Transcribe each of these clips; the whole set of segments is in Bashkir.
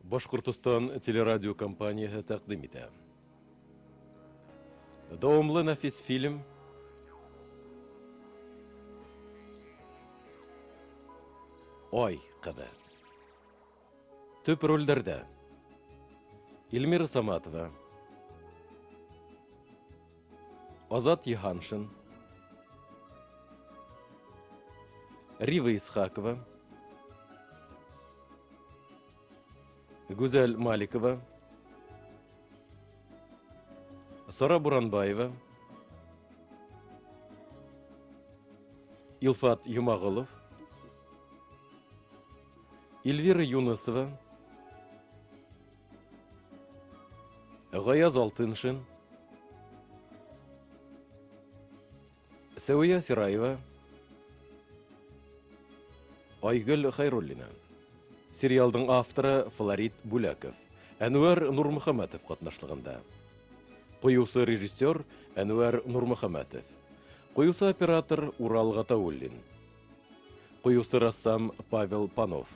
Башҡортостан телерадиокомпанияһы тәҡдим итә. Дауамлы нәфис фильм Ай ҡыҙы. Төп ролдәрҙә Эльмира Саматова, Азат Йыһаншин, Рива Исхакова, Гүзәл Маликова, Сара Буранбаева, Илфат Юмағолов, Эльвира Юнысова, Ғаяз Алтыншин, Сәүиә Сираева, Айгөл Хәйруллина. Сериалдың авторы Флорид Бүләков, Әнүәр Нурмөхәмәтов ҡатнашлығында. Ҡуйыусы режиссер Әнүәр Нурмөхәмәтов. Ҡуйыусы оператор Урал Ғатауллин. Ҡуйыусы рәссам Павел Панов.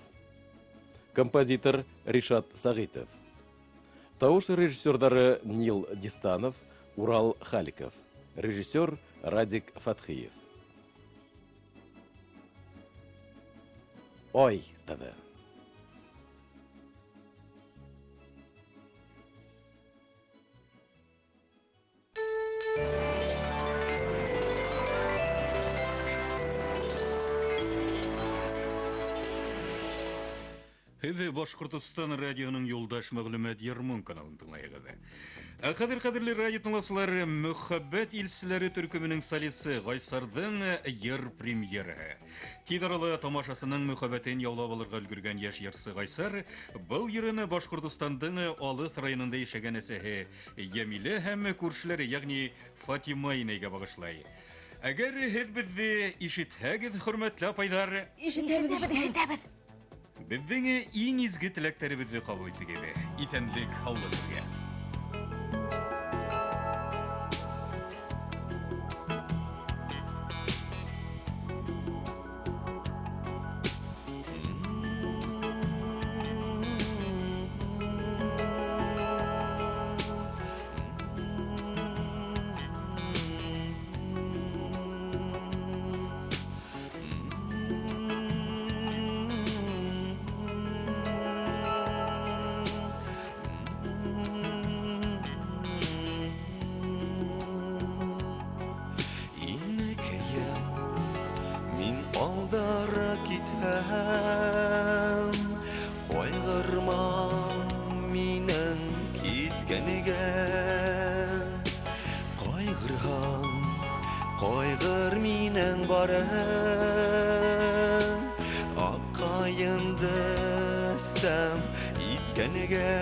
Композитор Ришат Сағитов. Тауыш режиссерҙары Нил Дистанов, Урал Халиков. Режиссер Радик Фатхиев. Ай ҡыҙы. Һеҙ Башҡортостан радионың Юлдаш мәғлүмәт йырмың каналын тыңлайығыҙ. Ә хәҙер, ҡәҙерле радио тыңлаусылар, Мөхәббәт илселәре төркөмөнөң солисы Ғайсарҙың йыр премьераһы. Тиҙ арала тамашасының мөхәббәтен яулап алырға өлгөргән йәш йырсы Ғайсар был йырын Башҡортостандың алыҫ районында йәшәгән әсәһе Йәмилә һәм күршеләре, йәғни Фатима инәйгә бағышлай. Әгәр һеҙ беҙҙе ишетһәгеҙ, хөрмәтле апайҙар, Ишетәбеҙ, ишетәбеҙ. Беҙҙең иң изге теләктәребеҙҙе ҡабул итегеҙ. Иҫәнлек, һаулыҡ һеҙгә. Инәкәйем, мин алдараҡ китһәм, ҡайғырма минең киткәнгә. Ҡайғырһаң, ҡайғыр минең барым, аҡ ҡайынды сәм иткәнгә.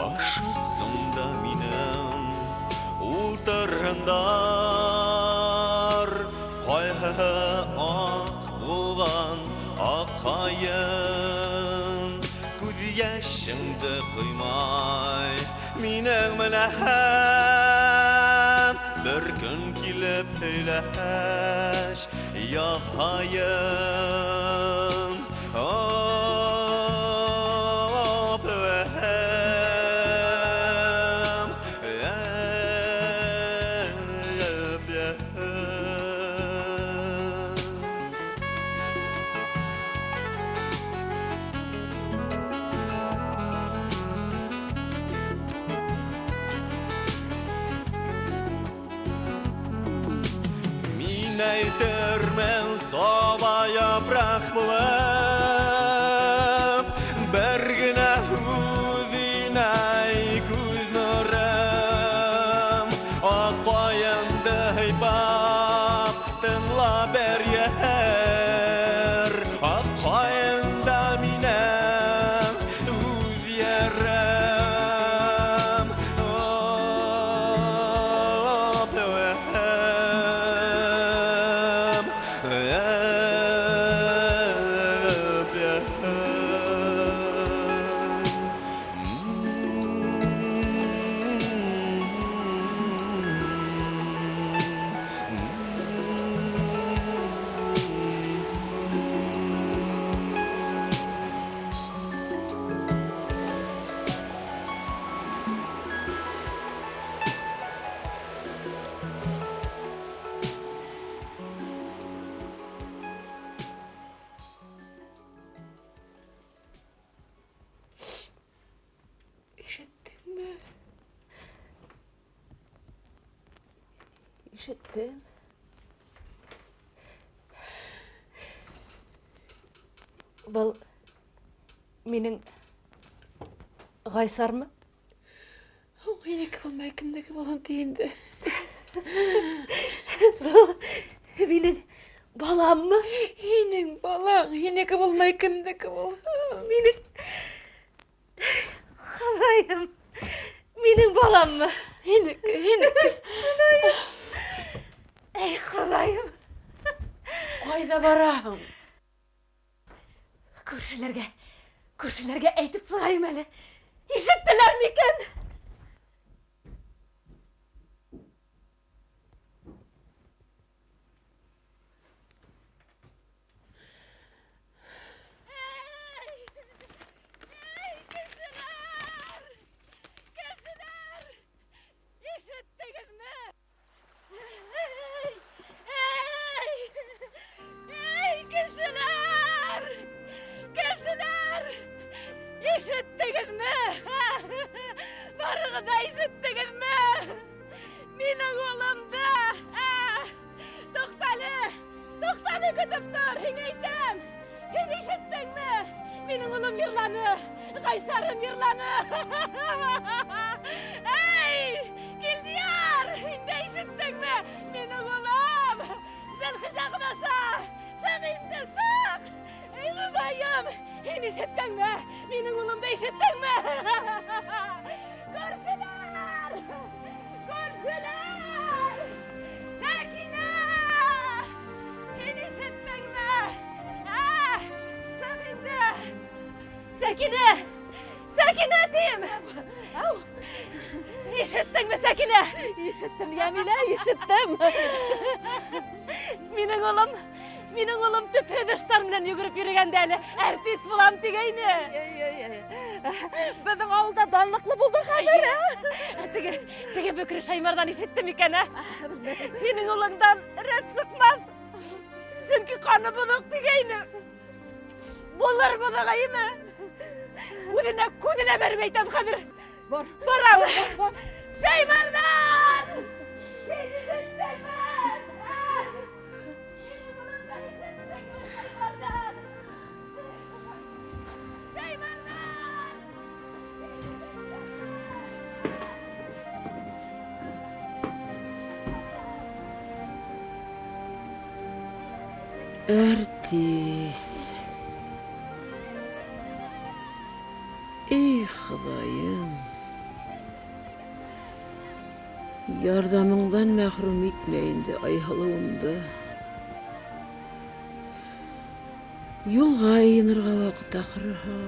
Башосомда минең ултырһындар, ҡайһыһы аҡ булған аҡ ҡайын, күҙ йәшеңде ҡоймай минең менән бер көн килеп һөйләш яҙ һайын. Мин әйтермен саба япраҡ булып, бер генә һүҙ инәй күҙ нурым, аҡ ҡайынды һыйпап тыңла бер йәр, аҡ ҡайында минең үҙ йәрем. Ишеттем. Был минең Ғайсармы? Һинеке булмай, кемдеке булһын ти инде? Был минең баламмы? Һинең балаң, һинеке булмай, кемдеке булһын? Минең Хоҙайым, минең баламмы? Һинеке, һинеке. Эй, Хоҙайым. Ҡайҙа бараһың? Күршеләргә, күршеләргә әйтеп сығайым әле. Ишеттеләр микән? Ишеттегеҙме? Барығыҙ ҙа ишеттегеҙме? Минең улымды! Туҡтале! Туҡтале, көтөп тор, һиңә әйтәм! Һин ишеттеңме? Минең улым йырланы! Ғайсарым йырланы! Эй, Килдияр! Һин дә ишеттеңме? Минең улым! Зөлхизә ҡоҙаса! Сыҡ инде, сыҡ! Эй, Хоҙайым! Һин ишеттеңме? Минең улымды ишеттеңме? Күршеләр! Күршеләр! Сәкинә! Һин ишеттеңме? Сыҡ инде! Сәкинә! Сәкинә тим! Ишеттеңме, Сәкинә? Ишеттем, Йәмилә, ишеттем. Минең улым, минең улым төпһөҙ ыштан менән йүгереп йөрөгәндә әле артист булам тигәйне. Беҙҙең ауылда данлыҡлы булды хәҙер. Теге, теге бөкрө Шаймарҙан ишеттем икән, ә? Һинең улыңдан рәт сыҡмаҫ. Сөнки ҡаны боҙоҡ тигәйне. Булыр боҙоҡ, әйеме? Үҙенә күҙенә бәреп әйтәм хәҙер. Бар. Барам. Шаймарҙан! Һин ишеттеңме? Әртис. Эй, Хоҙайым. Ярҙамыңдан мәхрүм итмә инде Айһылыуымды. Юлға йыйынырға ваҡыт ахырыһы.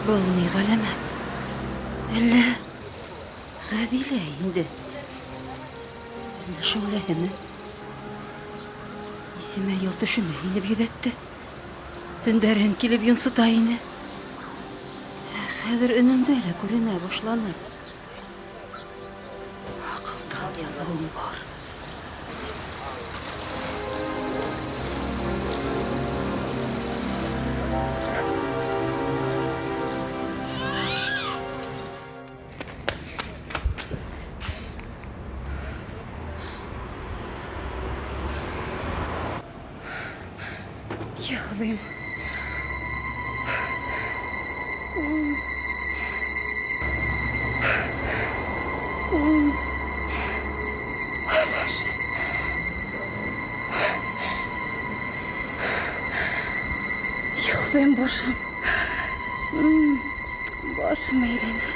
Был ни ғәләмәт? Әллә Ғәҙилә инде? Әллә Шәүләһеме? Исемә йыл төшөмә инеп йөҙәтте. Төндәрен килеп йонсота ине. Хәҙер өнөмдә лә күренә башланы. Аҡылдан яҙыуым бар. Хоҙайым. Хоҙайым, башым. Башым әйләнә.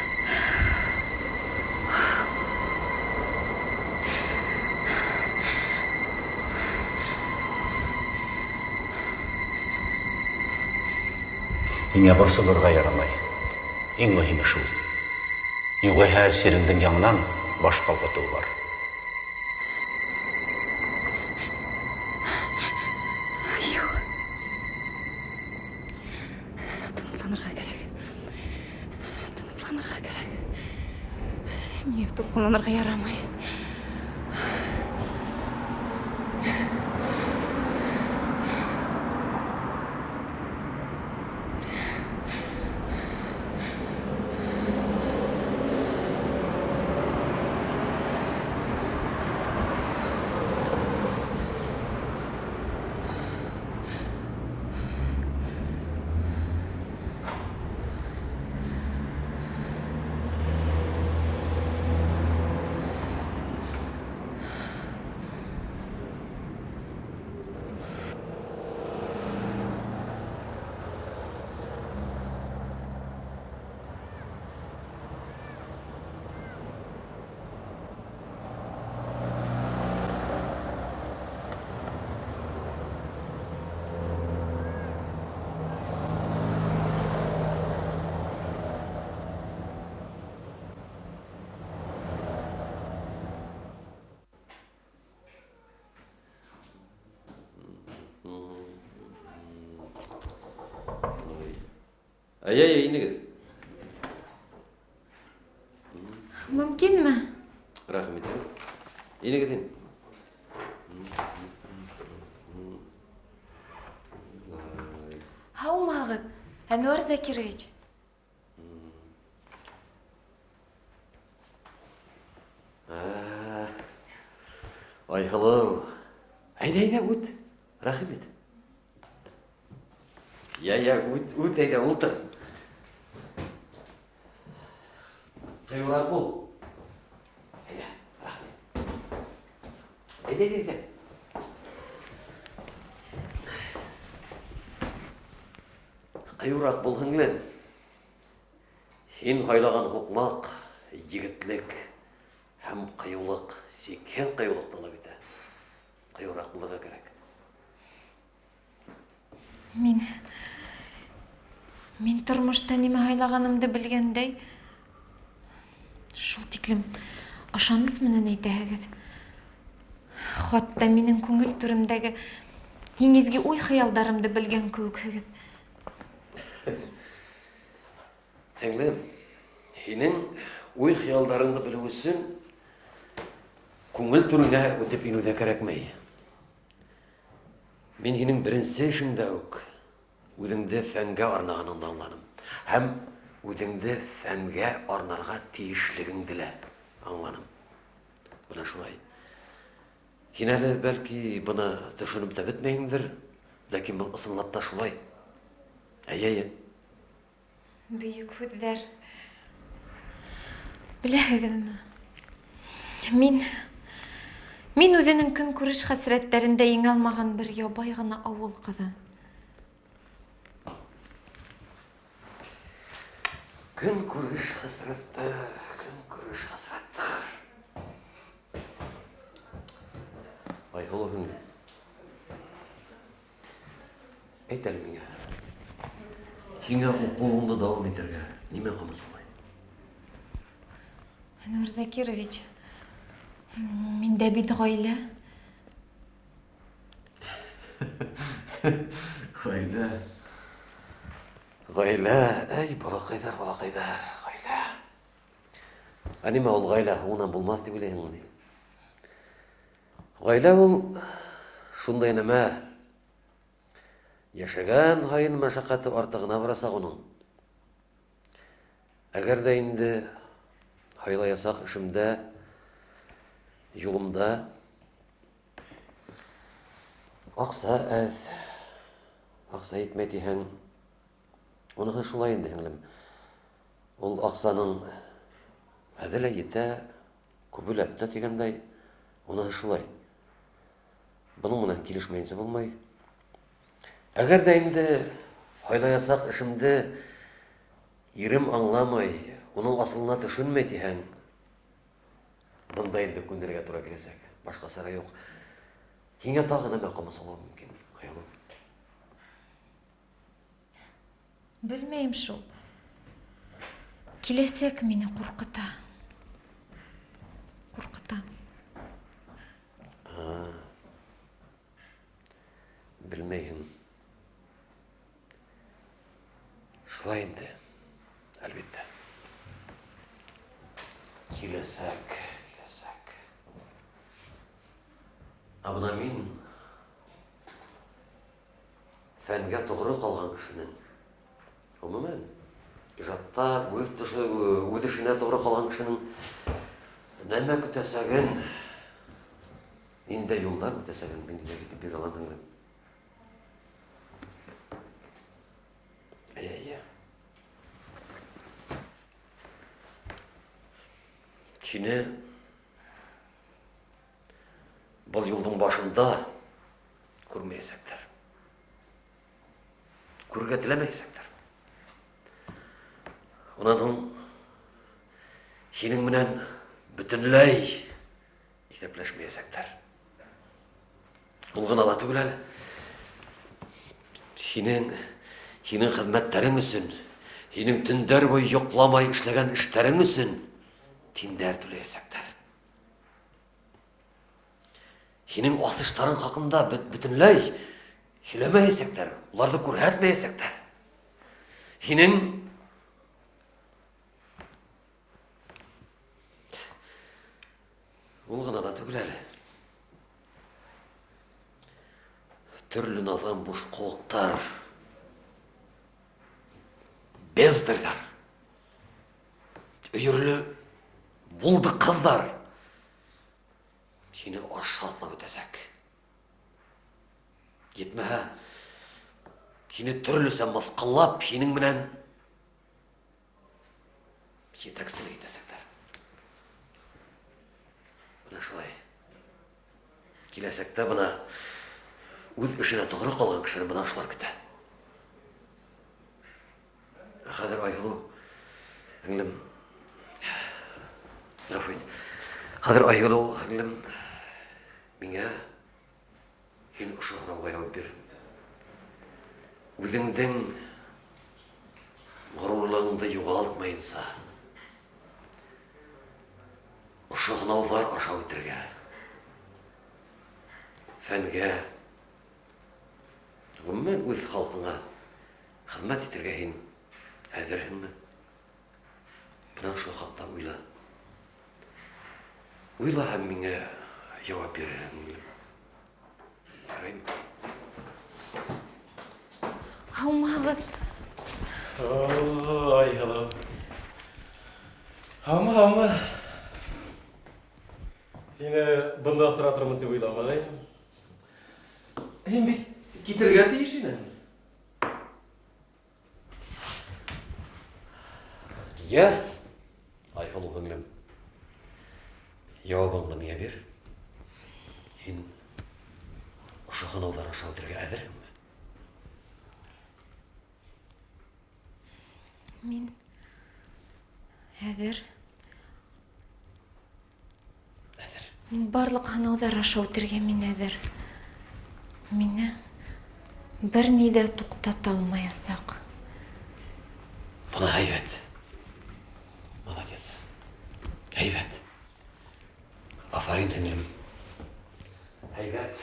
Һиңә борсолорға ярамай. Иң мөһиме шул. Юғиһә сиреңдең яңынан баш ҡалҡытыуы бар. Юҡ. Тынысланырға кәрәк. Тынысланырға кәрәк. Миңә тулҡынланырға ярамай. Әй, әй, инегеҙ. Мөмкинме? Рәхим итегеҙ. Инегеҙ, ин. Һаумыһығыҙ, Әнүәр Закирович. Айһылыу. Әйҙә, әйҙә, үт. Рәхим ит. Йә, йә, үт, үт, әйҙә, ултыр. Ҡыйыуыраҡ бул. Әйҙә, рәхмәт. Әйҙә, әйҙә, әйҙә. Ҡыйыуыраҡ бул, һеңлем. Һин һайлаған һуҡмаҡ, егетлек һәм ҡыйыулыҡ, сикһеҙ ҡыйыулыҡ талап итә. Ҡыйыуыраҡ булырға кәрәк. Мин тормошта нимә һайлағанымды белгәндәй, шул тиклем ышаныс менән әйтәһегеҙ. Хатта минең күңел түремдәге иң изге уй-хыялдарымды белгән кеүекһегеҙ. Һеңлем, һинең уй-хыялдарыңды белеү өсөн күңел түреңә үтеп инеү ҙә кәрәкмәй. Мин һинең беренсе эшеңдә үк үҙеңде фәнгә арнағаныңды аңланым. Һәм үҙеңде фәнгә арнарға тейешлегеңде лә аңланым. Бына шулай. Һин әле бәлки быны төшөнөп тә бөтмәйһеңдер, ләкин был ысынлап та шулай. Әйе, әйе. Бөйөк һүҙҙәр. Беләһегеҙме? Мин үҙенең көнкүреш хәсрәттәрендә еңә алмаған бер ябай ғына ауыл ҡыҙы. Көнкүреш хәсрәттәр, көнкүреш хәсрәттәр. Айһылыу һеңлем, әйт әле миңә, һиңә уҡыуыңды дауам итергә нимә ҡамасаулай? Әнүәр Закирович, миндә бит ғаилә. Ғаилә. Ғаилә, әй, балаҡайҙар, балаҡайҙар, ғаилә. Ә нимә ул ғаилә һуңынан булмаҫ тип уйлайһыңмы ни? Ғаилә ул шундай нәмә. Йәшәгән һайын мәшәҡәте арта ғына барасаҡ уның. Әгәр ҙә инде һайлаясаҡ эшемдә, юлымда аҡса әҙ, аҡса етмәй тиһәң, уныһы шулай инде, һеңлем. Ул аҡсаның әҙе лә етә, күбе лә бөтә тигәндәй, уныһы шулай. Бының менән килешмәйенсә булмай. Әгәр ҙә инде һайлаясаҡ эшемде Ирем аңламай, уның асылына төшөнмәй тиһәң, бында инде күнергә тура киләсәк. Башҡа сара юҡ. Һиңә тағы нәмә ҡамасаулауы мөмкин, Айһылыу? Белмәйем шул. Киләсәк мине ҡурҡыта. Ҡурҡыта. Белмәйһең. Шулай инде, әлбиттә. Киләсәк, киләсәк. Ә бына мин фәнгә тоғро ҡалған кешенең, ғөмүмән, ижадта үҙ эшенә тоғро ҡалған кешенең нәмә көтәсәген, ниндәй юлдар үтәсәген мин һиңә әйтеп бирә алам, һеңлем. Әйе. Һине был юлдың башында күрмәйәсәктәр. Күрергә теләмәйәсәктәр. Унан һуң һинең менән бөтөнләй иҫәпләшмәйәсәктәр. Ул ғына ла түгел әле. Һинең хеҙмәттәрең өсөн, һинең төндәр буйы йоҡламай эшләгән эштәрең өсөн тиндәр түләйәсәктәр. Һинең асыштарың хаҡында бөтөнләй һөйләмәйәсәктәр, уларҙы күрһәтмәйәсәктәр. Һинең ул ғына ла түгел әле. Төрлө наҙан буш ҡыуыҡтар, бездарҙар, өйөрлө булды ҡыҙҙар һине аша атлап үтәсәк. Етмәһә, һине төрлөсә мыҫҡыллап, һинең менән етәкселек итәсәктәр. Бына шулай. Киләсәктә бына үҙ эшенә тоғро ҡалған кешене бына ошолар көтә. Ә хәҙер Айһылыу, һеңлем, ғәфү ит. Хәҙер Айһылыу, һеңлем, миңә һин ошо һорауға яуап бир. Үҙеңдең ғорурлығыңды юғалтмайынса, ошо һынауҙар аша үтергә, фәнгә, ғөмүмән үҙ халҡыңа хеҙмәт итергә һин әҙерһеңме? Бына ошо хаҡта уйла. Уйла һәм миңә яуап бирерһең. Яраймы? Һаумыһығыҙ. Ой, һылыу. Һаумы, һаумы. Һине бында осратырмын тип уйламағайным. Һин бит китергә тейеш инең. Йә, Айһылыу һеңлем, яуабыңды миңә бир. Һин ошо һынауҙар аша үтергә әҙерһеңме? Мин әҙер. Әҙер. Барлыҡ һынауҙар аша үтергә мин әҙер. Мине бер ни ҙә туҡтата алмаясаҡ. Бына һәйбәт. Молодец. Һәйбәт. Афарин, һеңлем. Һәйбәт.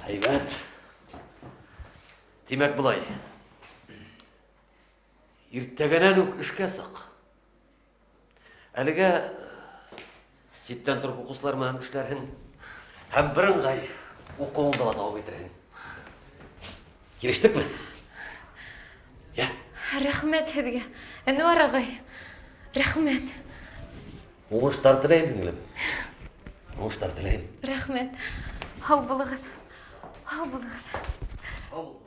Һәйбәт. Тимәк, былай. Иртәгәнән үк эшкә сыҡ. Әлегә ситтән тороп уҡыусылар менән эшләрһең һәм бер ыңғай уҡыуыңды ла дауам итерһең. Килештекме? Йә. Рәхмәт һеҙгә, Әнүәр ағай. Рәхмәт. Уңыштар теләйем, һеңлем. Уңыштар теләйем. Рәхмәт. Һау булығыҙ. Һау булығыҙ. Һау булығыҙ.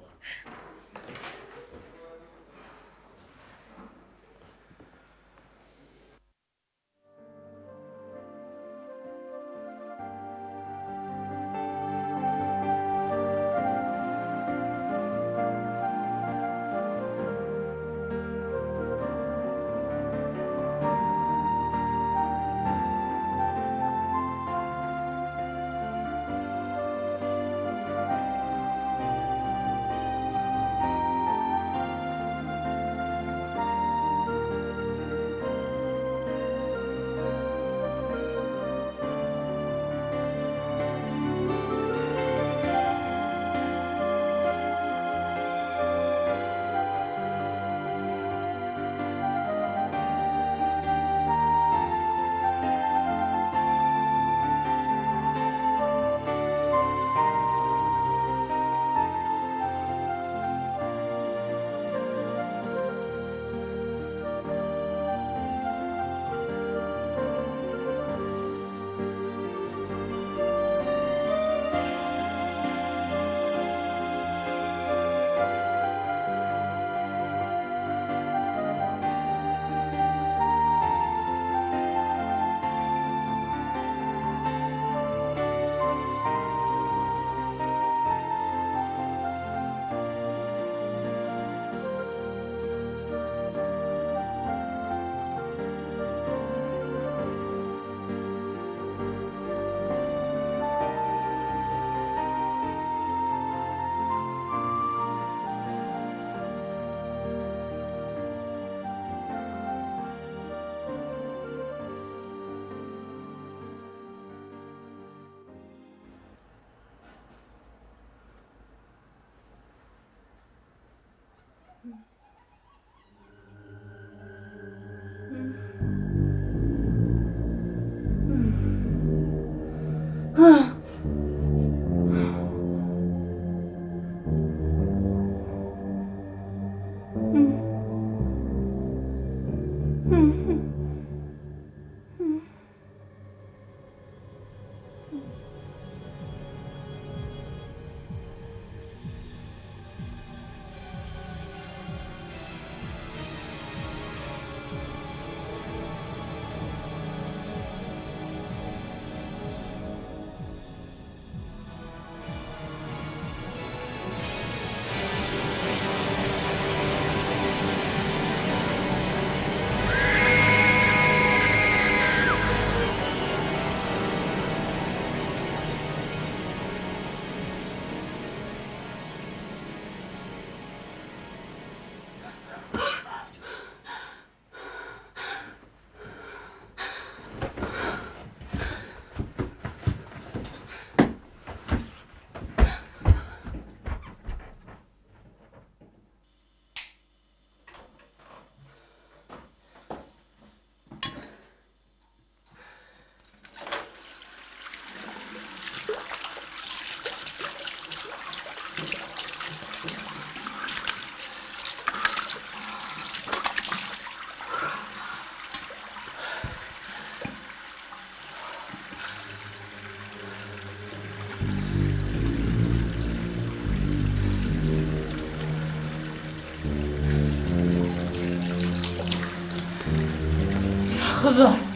Хоҙай!